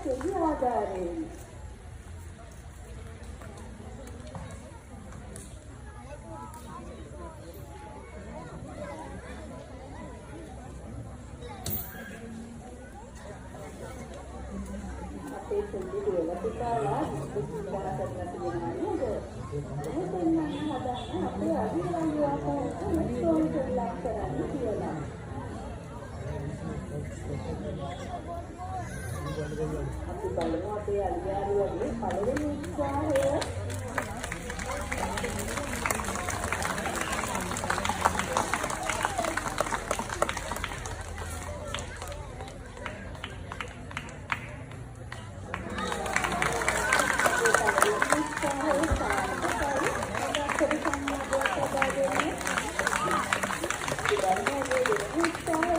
දෙවි ආධාරයෙන්. අපේ පුංචි දුවලා පුතාලා උත්සාහ කරලා තියෙනවා නේද? මේ පෙන්වන්න හදන්න අපේ අලියලංගුවා කොහොමද ඉස්කෝලේට ලක් කරන්නේ කියලා. අපි බලමු අපේ අලියාරුවගේ පළවෙනි උත්සාහය. අපේ පළවෙනි උත්සාහය සාර්ථකයි. හොඳ සම්මානයක් ලබා දෙන්නේ. අපි බලමු අපේ දෙවෙනි උත්සාහය.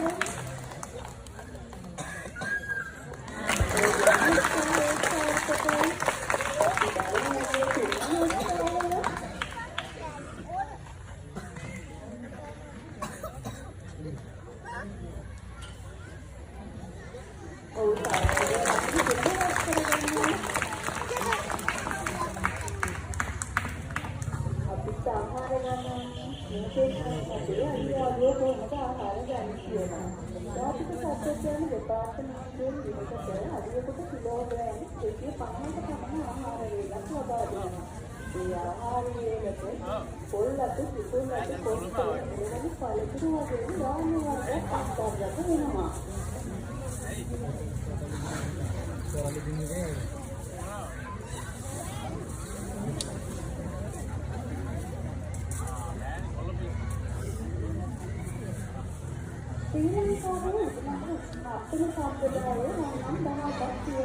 ඒ දෙවෙනි උත්සාහය සාර්ථකයි. අපි බලමු අපේ තුන්වෙනි උත්සාහය. ඔව්, සාර්ථකව ලකුණු තුනම රැස් කරගන්නවා. අපිත් ආහාර ගන්න ඕනේ. මේ පෙන්නන්නේ අපේ අලියාරුව කොහොමද ආහාර ගන්නේ කියලා. ජාතික සත්වෝද්‍යාන දෙපාර්තමේන්තුවෙන් දිනකට අලියෙකුට කිලෝග්‍රෑම් 250ක පමණ ආහාර වේලක් ලබා දෙනවා. ඒ ආහාර වේලට පොල් අතු, කිතුල් අතු, කොස්තල එවැනි පළතුරු වගේ ධාන්‍ය වර්ගයක් අන්තර්ගත වෙනවා. ශ්‍රී ලංකාවේ උතුමන් අප්පන සම්ප්‍රදාය නම් 18ක් තියෙනවා.